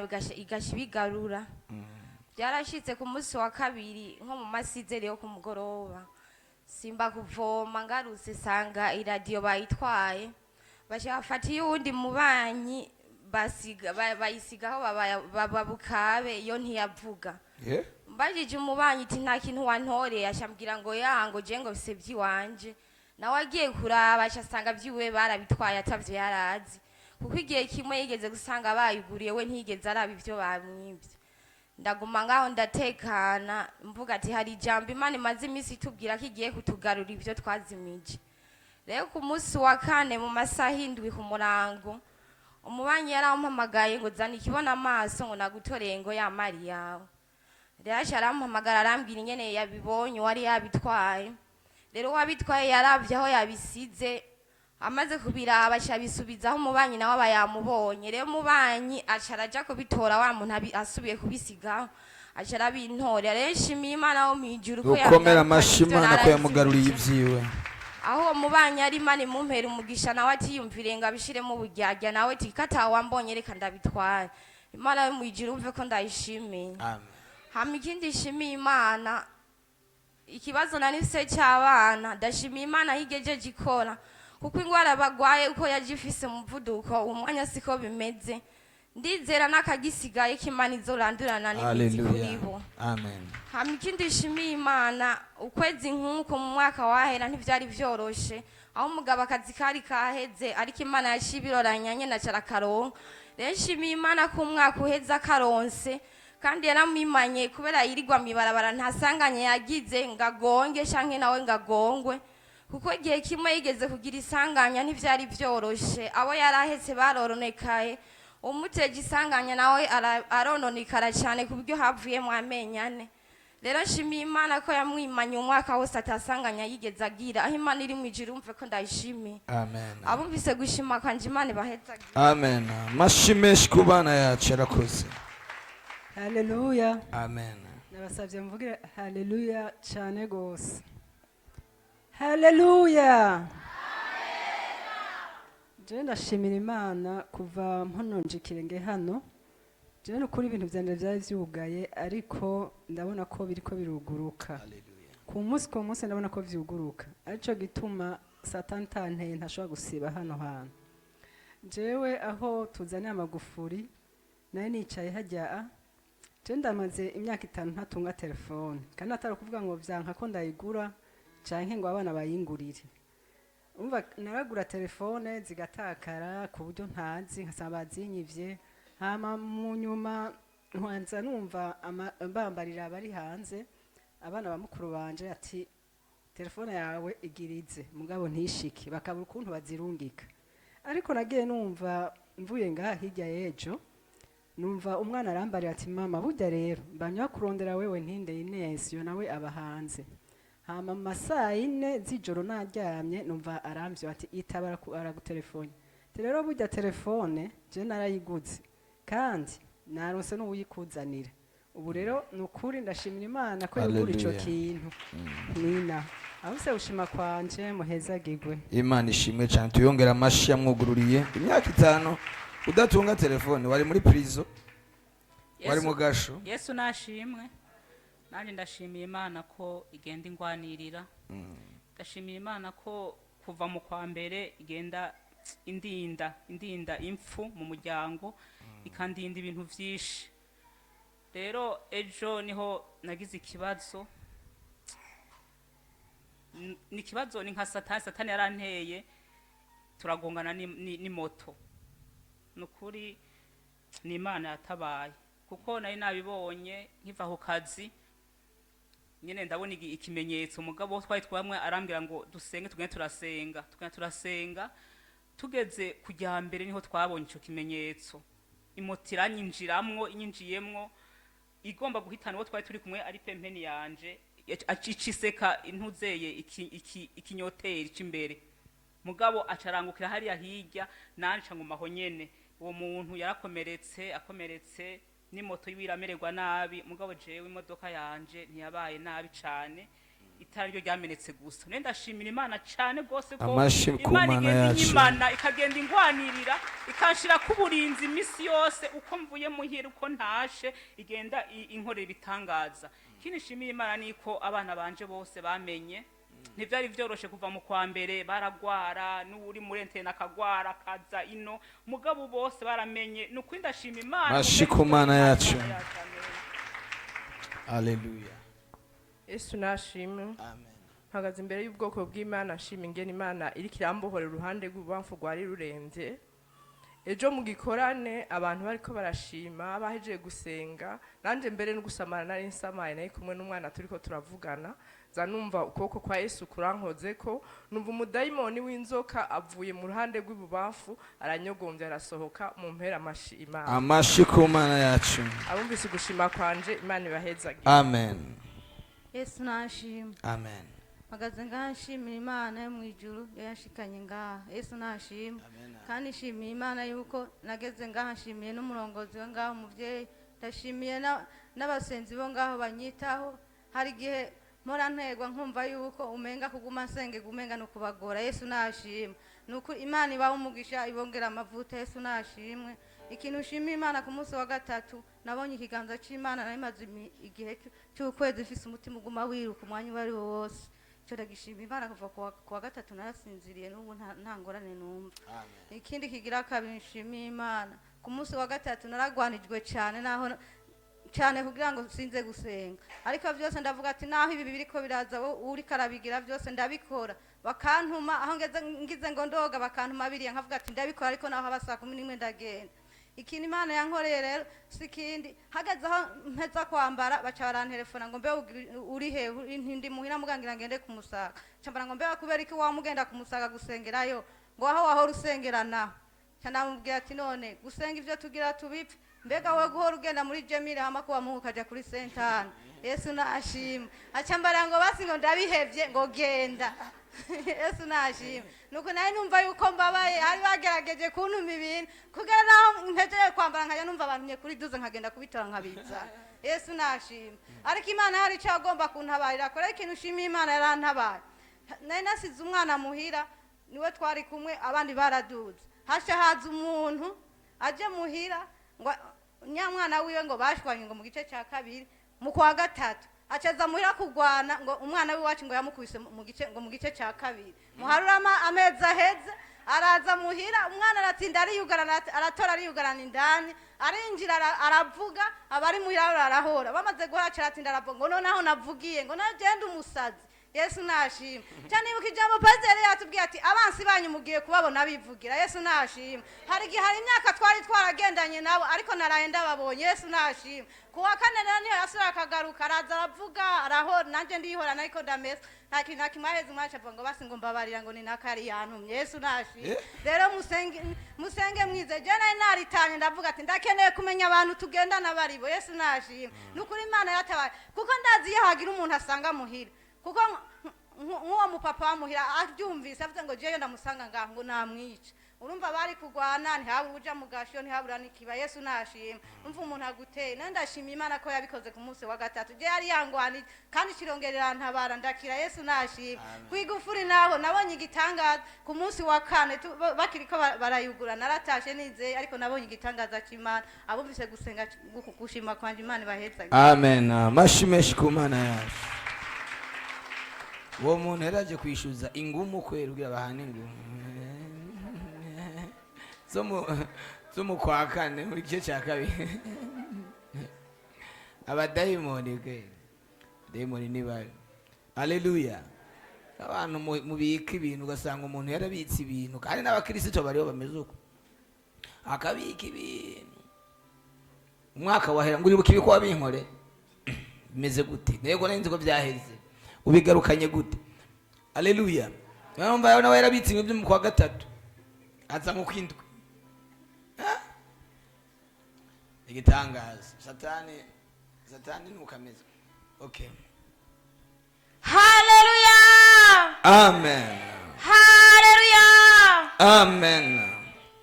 Igasha ibigarura. Byarashitse ku munsi wa kabiri, nko mu masizeri yo ku mugoroba, simba kuvoma, ngarutse sanga iradiyo bayitwaye. Baca bafata iy'uwundi mubanyi, basiga bayisigaho baba bukabe, iyo ntiyavuga. Mbajije umubanyi iti: "Nta kintu wantoreye?" Acambwira ngo yango je ngo bise by'iwanje. Nawe agiye kuraba, aca asanga vyiwe barabitwaye, atavyo yarazi, kuko igihe kimwe yigeze gusanga bayiguriye, we ntiyigeze araba ivyo bamwivye. Ndaguma ngaho ndatekana, mvuga ati: "Hari ijambo Imana imaze iminsi itubwira ko igiye kutugarura ivyo twazimije." Rero ku munsi wa kane, mu masaha 7 ku murango, umubanyi yarampamagaye ngo: "Zana ikibona amaso," ngo: "Nagutoreye," ngo: "ya mari yawe." Rero aca arampamagara, arambwira ingene yabibonye uwari yabitwaye. Rero uwabitwaye yaravye aho yabisize, amaze kubiraba aca abisubizaho umubanyi, nawe aba yamubonye. Rero umubanyi aca araja kubitora, wa muntu asubiye kubisigaho, aca arabintorera. Rero nshimiye Imana wo mw'ijuru ko Dukomera yangarukanye amashi ivyo Imana ko yamugaruriye narazimije. ibyiwe. Aho uwo mubanyi ari, Imana imumpera umugisha, nawe atiyumvire ngo abishiremo uburyarya, nawe ati: "Katawambonye, reka ndabitware." Imana yo mw'ijuru, umve ko ndayishimiye. Amen. Hama ikindi nshimiye Imana, ikibazo nari mfise cy'abana, ndashimiye Imana aho igejeje ikora, kuko ingwara bagwaye uko yaje ifise umuvuduko, umwanya siko bimeze. Ndizera n'akagisigaye ko Imana izorandurana n'imizi kuri Haleluya. bo. Amen. Hama ikindi nshimiye Imana, ukwezi nk'uko mu mwaka wahera ntivyari vyoroshe, aho umugabo akazi kari kaheze, ariko Imana yaciye ibiroranya nyene, aca arakaronka. Rero nshimiye Imana ko umwaka uheze akaronse, kandi yaramwimanye kubera yirirwa mw'ibarabara, ntasanganye yagize ngo agonge canke nawe ngo agongwe, kuko igihe kimwe yigeze kugira isanganya, ntivyari vyoroshe, abo yari ahetse barononekaye, umuteje isanganya nawe arononekara cyane, ku buryo havuyemo amenyo ane. Rero nshimiye Imana ko yamwimanye umwaka wose, atasanganya yigeze agira. Aho Imana iri mu ijuru, umve ko ndayishimiye. Amen. Abumvise gushima kwanje, Imana ibahezagira. Amen. Amashi menshi ku bana yacu, yarakoze. Haleluya. Amen. Nabasabye mvugire haleluya cyane gose. Haleluya. Je ndashimira Imana kuva mpononje ikirenge hano. Je nukuri ibintu vyanje vyari vyugaye, ariko ndabona ko biriko biruguruka ku munsi ku munsi, ndabona ko vyuguruka, arico gituma Satani tanteye ntashobora gusiba hano hantu. Jewe aho tuzaniye amagufuri, nayo nicaye hajya. Je ndamaze imyaka 5 ntatunga telefone, kandi atari ukuvuga ngo vyanka ko ndayigura canke ngo abana bayingurire. Umva, naragura telefone zigatakara ku buryo ntazi, nkasanga bazinyivye. Hama mu nyuma nkwanza numva bambarira abari hanze, abana ba mukuru banje, ati: "Telefone yawe igirize," mugabo ntishike, bakabura ukuntu bazirungika. Ariko nagiye numva mvuye ngaha hirya y'ejo, numva umwana arambarira ati: "Mama, burya rero mbanywa kurondera wewe ntinde Ines, yo nawe aba hanze." Hama mu masaa 4 z'ijoro naryamye, numva aramvye ati: "Itaba, aragutelefone." Ati: "Rero burya telefone je narayiguze, kandi naronse n'uwuyikuzanira." Ubu rero ni ukuri ndashimira Imana ko yugura ico Hallelujah. kintu nina ahuse gushima kwanje. Muhezagirwe. Imana ishimwe cyane. Tuyongera amashi yamwugururiye. Imyaka 5 udatunga telefone, wari muri prison, wari mu gasho. Yesu nashimwe. Nanjye ndashimiye Imana ko igenda ingwanirira. Ndashimiye Imana ko kuva mu kwa mbere igenda indinda impfu mu muryango, ikandinda ibintu byinshi. Rero ejo niho nagize ikibazo. Ni ikibazo, ni nka Satani. Satani yaranteye, turagongana n'imoto. Ni ukuri ni Imana yatabaye, kuko nari nabibonye nkiva ku kazi nyine, ndabona ikimenyetso. Umugabo twari twamwe arambwira ngo dusenge, tugende turasenga, tugenda turasenga. Tugeze kujya mbere, niho twabonye icyo kimenyetso, imoto iranyinjiramwo, inyinjiyemwo igomba guhitana uwo twari turi kumwe ari pempeni yanje, iciseka intuzeye ikinyoteri c'imbere, mugabo acarangukira hariya hirya, nanje ngumaho nyene. Uwo muntu yarakomeretse, akomeretse n'imoto yiwe iramererwa nabi, mugabo jewe imodoka yanje ntiyabaye nabi cane. Itara ryo ryamenetse gusa. None ndashimira Imana cyane rwose ko Amashi ku Imana Mana igenda yacu. inyimana, ikagenda ingwanirira, ikanshira kuburinzi iminsi yose, uko mvuye muhira, uko ntashe, igenda inkorera ibitangaza. Ikindi nshimiye Imana ni ko abana banje bose bamenye. Ntibyari byoroshe kuva mu kwa mbere, baragwara, n'uri muri entene akagwara akaza ino, mugabo bose baramenye. Ni ukuri ndashima Imana. Amashi ku Mana yacu. Haleluya. Yesu nashimwe. Amen. Mpagaze imbere y'ubwoko bw'Imana nshima ingene Imana iriko irambohorera uruhande rw'ububamfu rwari ruremvye. Ejo mu gikorane abantu bariko barashima bahejeje gusenga, nanje mbere no gusamara nari nsamaye, nari kumwe n'umwana turiko turavugana, za numva ukuboko kwa Yesu kurankozeko, numva umudayimoni w'inzoka avuye mu ruhande rw'ibubamfu aranyogombye arasohoka. Mu mpera amashi Imana. Amashi ku Mana yacu. Abumvise ugushima kwanje, Imana ibahezagire. Amen. Yesu nashimwe. Amen. Mpagaze ngaha nshimira Imana yo mu ijuru yashikanye ngaha. Yesu nashimwe. Kandi nshimiye Imana yuko nageze ngaha, nshimiye n'umurongozi we ngaho umuvyeyi, ndashimiye n'abasenzi bo ngaho banyitaho. Hari igihe mpora ntegwa nkumva yuko umenga kuguma nsengega umenga ni ukubagora. Yesu nashimwe. Nuko Imana ibaha umugisha, ibongera amavuta. Yesu nashimwe. Ikintu nshimiye Imana, ku munsi wa gatatu nabonye ikiganza c'Imana. Nari maze igihe c'ukwezi mfise umutima uguma wiruka umwanya uwo ari wo wose. Ico ndagishima Imana, kuva kuwa gatatu narasinziriye, n'ubu nta ngorane numva. Ikindi kigira kabiri nshimiye Imana, ku munsi wa gatatu naragwanijwe cyane, naho cyane kugira ngo sinze gusenga, ariko byose ndavuga ati naho ibi biriko biraza, uriko arabigira byose ndabikora. Bakantuma aho ngeze ngize ngo ndoga, bakantuma biriya, nkavuga ati ndabikora, ariko naho haba saa 11 ndagenda. Ikintu Imana yankoreye rero si ikindi, hageze aho mpeza kwambara baca barantelefona ngo mbe uri he? Ndi muhira mugangira ngende kumusaga. Cambara ngo mbe kubera iki wamugenda kumusaga gusengerayo, ngo aho wahora usengera naho? Ca ndamubwira ati none gusenga ivyo tugira tubipfe, mbega wowe guhora ugenda muri jemire hama kuwa Mungu ukaja kuri sentane? Yesu nashimwe. Aca mbara ngo basi ngo ndabihevye, ngo genda. Yesu nashimwe. Nuko nari numva yuko mbabaye, hari bagerageje kuntuma ibintu kugera naho mpejeje kwambara nkajya numva bantumye kuri duze, nkagenda kubitora nkabizana. Yesu nashimwe. Ariko Imana hari icyo agomba kuntabarira kora. Ikintu ushimiye Imana, yarantabaye. Nari nasize umwana muhira, niwe twari kumwe, abandi baraduze. Hasha haza umuntu aje muhira ngo nyamwana wiwe ngo bashwanye, ngo mu gice cya kabiri mu kwa gatatu acaza muhira kugwana, ngo umwana w'iwacu ngo yamukubise mu gice, ngo mu gice cya kabiri. Muharura amezi aheze, araza muhira, umwana aratinda ariyugarana, aratora ariyugarana indani, arinjira, aravuga. Abari muhira barahora, bamaze guhora aratinda aravuga ngo noneho navugiye ngo nagenda umusazi. Yesu nashimwe cyane. Ibuka ijambo pasiteri yatubwiye ati abansi banyu mugiye kubabona bivugira. Yesu nashimwe. Hari igihe, hari imyaka twari twaragendanye nabo, ariko naraye ndababonye. Yesu nashimwe. Ku wa kane rero niyo yasubira akagaruka, araza aravuga, arahora, nanjye ndihorana, ariko ndamesa nta kintu na kimwe. Aheze umwacu avuga ngo basi ngo mbabarira, ngo ni nakari yantumye. Yesu nashimwe. Rero musenge, musenge mwize. Je nari naritanye, ndavuga ati ndakeneye kumenya abantu tugendana baribo. Yesu nashimwe. Ni ukuri Imana yatabaye, kuko ndazi iyo hagira umuntu asanga muhira, kuko nk'uwo mupapa wamuhira abyumvise avuze ngo jeyo ndamusanga ngaho ngo namwica. Urumva bari kugwana, ntihabura uja mu gasho, ntihabura n'ikiba. Yesu nashima. Umva umuntu aguteye nawe. Ndashima Imana ko yabikoze ku munsi wa gatatu. Je yari yangwanije kandi kirongera irantabara, ndakira. Yesu nashima. Kwigufuri naho nabonye igitangaza ku munsi wa kane, bakiriko barayugura, naratashe nizeye, ariko nabonye igitangaza c'Imana. Abumvise gusenga gushima kwanje, Imana ibahezage. Amen. Amashi menshi ku Mana yacu. Uwo muntu yari aje kwishyuza ingumu kwera kugira bahane ingumu zo mu kwa kane mu gice cya kabiri. Abadayimoni kwera, abadayimoni ni babi. Haleluya. Abantu mubika ibintu, ugasanga umuntu yarabitse ibintu, kandi n'abakirisito bariho bameze uko, akabika ibintu umwaka wahera ngo uribuka ibiko wabinkore bimeze gute? Ntego nari nzi ko byaheze, ubigarukanye gute? Aleluya. Numva nawe yarabitse ibintu byo mu kwa gatatu, aza mu kwindwi. Ah? Igitangaza, satani, satani nuko ameze. Okay. Haleluya. Amen. Haleluya. Amen.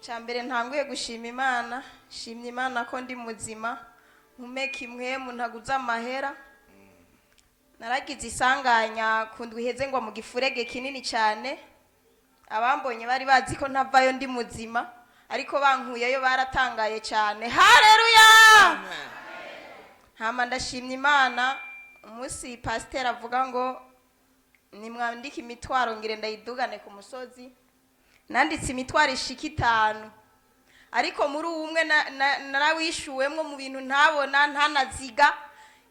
Cya mbere ntanguye gushima Imana, shimye Imana ko ndi muzima, mpumeka impwemu, ntaguze amahera. Naragize isanganya ku ndwi iheze ngo mu gifurege kinini cyane. Abambonye bari bazi ko ntavayo ndi muzima, ariko bankuyeyo baratangaye cyane. Haleluya! Hama ndashimye Imana. Umunsi pasiteri avuga ngo nimwandike imitwaro ngire ndayidugane ku musozi, nanditse imitwaro ishika 5, ariko muri umwe narawishuwemwo mu bintu ntabona ntanaziga.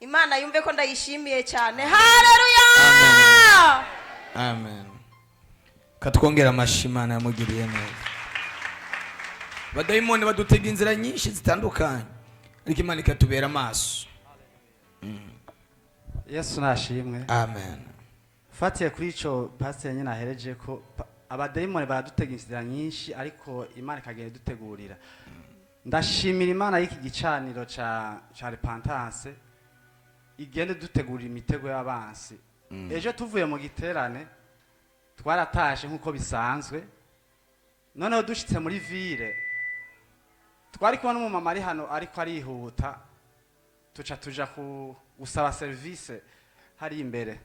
Imana yumve ko ndayishimiye cyane. Haleluya! Amen. Katwongera amashi, Imana yamugiriye neza. Abadayimoni badutega inzira nyinshi zitandukanye, ariko Imana ikatubera amaso. Yesu nashimwe. Amen. Fatiye kuri ico pasiteri nyine ahereje ko abadayimoni baradutega inzira nyinshi, ariko Imana ikagenda idutegurira. Ndashimira Imana y'iki gicaniro ca repentance igenda idutegurira imitego y'abansi. Ejo tuvuye mu giterane twaratashe nk'uko bisanzwe. Noneho dushitse muri ville, twari kumwe n'umumama ari hano ariko arihuta, tuca tuja ku gusaba serivisi hari imbere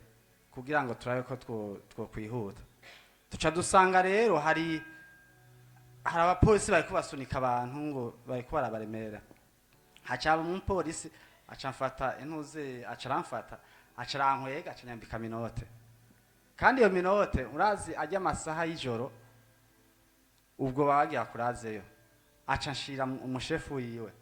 kugira ngo turabe ko two kwihuta. Tuca dusanga rero hari abapolisi bariko basunika abantu ngo bariko barabaremera. Haca haba umupolisi aca mfata intuze, aca aramfata, aca arankwega, aca anyambika menottes. Kandi iyo menottes, urazi ajya amasaha y'ijoro ubwo baba bagira kurazeyo, aca nshira umushefu wiwe.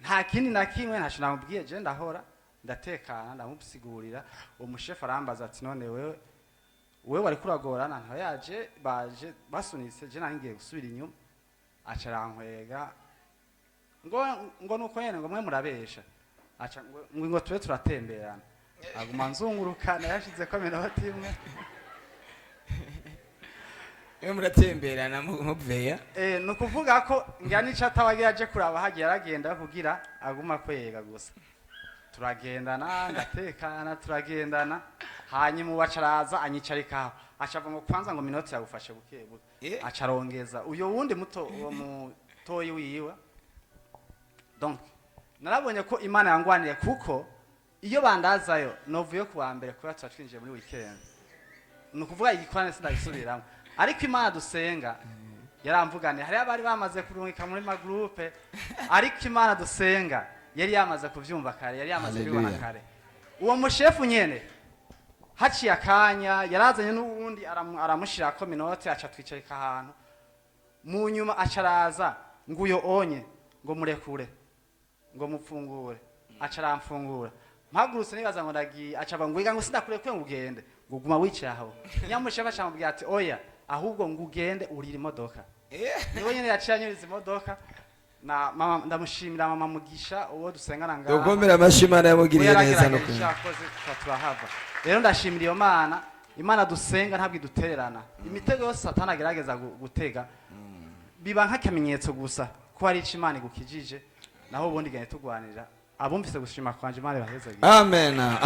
Nta kindi na kimwe, ntaco namubwiye. Je ndahora ndatekana, ndamusigurira. Uwo mushefu arambaza ati: "None wewe wariko uragorana?" Ntawe yaje, baje basunitse, je nari ngiye gusubira inyuma. Aca arankwega ngo nuko nyene, ngo mwe murabesha. Aca ngo tube turatemberana, aguma nzungurukana yashizeko menotte imwe. Iyo muratemberana muveya. Eh, ni ukuvuga ko ngira n'ico atabagira aje kuraba hagiye aragenda kugira aguma kwega gusa. Turagendana, ndatekana, turagendana. Hanyuma ubu aca araza anyicarika aho, aca avuga ngo kwanza ngo menottes yagufashe buke buke. Aca arongeza uyo wundi muto, uwo mutoyi wiwe. Donc narabonye ko Imana yangwaniye, kuko iyo bandazayo novuye ku wa mbere, kubera tuba twinjiye muri weekend, ni ukuvuga igikorane sindagisubiramo. Ariko Imana dusenga yaramvuganiye. Hariho abari bamaze kurungika muri ma groupes, ariko Imana dusenga yari yamaze kuvyumva kare, yari yamaze kubibona Hallelujah. kare. Uwo mushefu nyene haciye akanya yarazanye n'uwundi, aramushirako menottes, aca twicarika ahantu. Mu nyuma aca araza ngo uyo onye ngo murekure, ngo mupfungure. Aca aramfungura. Mpagurutse nibaza ngo ndagiye, aca ava ngo wiga ngo sindakurekuye, ngo ugende, ngo guma wicaye aho. Nyamushefu aca amubwira ati: "Oya, ahubwo ngo ugende urire imodoka." Niwe nyene yaciye anyuriza imodoka. Na mama ndamushimira, mama Mugisha uwo dusengana ngaha. Dukomere amashyi, Imana yamugiriye We neza no yaragerageje icyo yakoze, tuba turahava. Rero ndashimira iyo Mana. Imana dusenga ntabwo idutererana. Imitego yose Satani agerageza gutega biba nk'akamenyetso gusa ko hari icyo Imana igukijije, naho ubundi igenda itugwanirira. Abumvise gushima kwanje, Imana ibahezagire. Amen.